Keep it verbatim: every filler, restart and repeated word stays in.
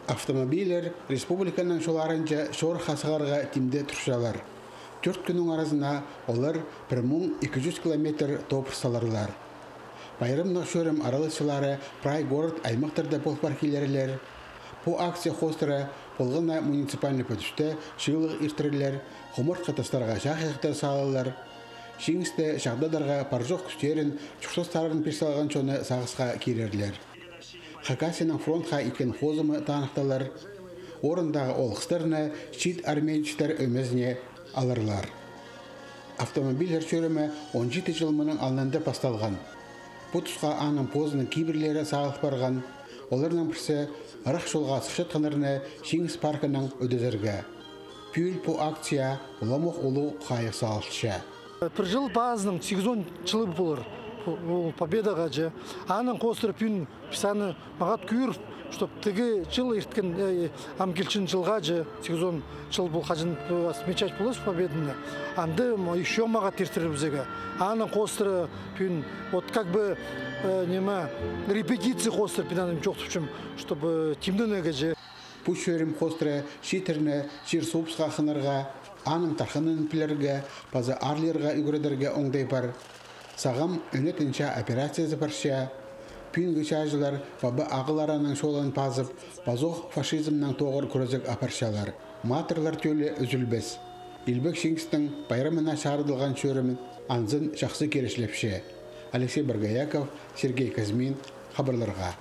Автомобильлер республиканың чолларынҷа чорыхха сығарға тимде турчалар. Тӧрт кӱннің аразына олар пір муң ікі чӱс километр тообыр саларлар. Пайрамнығ чӧрім араласчылары прай город-аймахтарда пол пар килерлер. Пу акция хоостыра полған на муниципальный пӧдісте чыылығ иртірерлер, хомыртха тастарға чахайахтар саларлар. Чиңісті чағдадарға пар-чох кӱстерін, чуртастарын пир салған чонны сағысха кирерлер. Хакасияның фронтха иткен хозымы таныхталар. Орындағы олғыстарны чиит армеецтер ӧмезіне аларлар. Автомобильлер чӧрімі он читі чыл мының алнында пасталған. Пу тусха аның позының кибірлері сағыл парған. Оларның пірсі ырах чолға сыхчатханнарны Чиңіс паркынаң ӧдезерге. Пӱӱл пу акция уламох улуғ хайығ салылча. Пір чыл пазының сигізон чылы полар. Пу-, ол Победаға че. Аның хоостыра пӱӱн піс аны мағат кӧр, чтоб тігі чыл ирткен, э, ам килчең чылға че, сигізон чыл пу хаҷан, э, отмечать поларбыс Победаны. Анда ещё мағат иртірербіс. Аның хоостыра пӱӱн, вот как бы, э, ниме, репетиция хоостыра пӱӱн аны чоохтапчам, чтобы тимненерге че. Пу чӧрім хоостыра чииттерні чир-суубысха хынарға, аның тархынын пілерге, паза аарлирға ӱгредерге оңдай пар. Сағам ӧнетін чаа операциязы парча. Пӱӱнгі чааҷылар паба ағаларының чолын пазып, пазох фашизмнең тоғыр кӱрезек апарчалар. Матырлар тӧлі ӱзӱлбес. Илбек Чиңістің пайрамына чарыдылған чӧрім анзын чахсы киречілепче. Алексей Боргояков, Сергей Козьмин, хабарларға.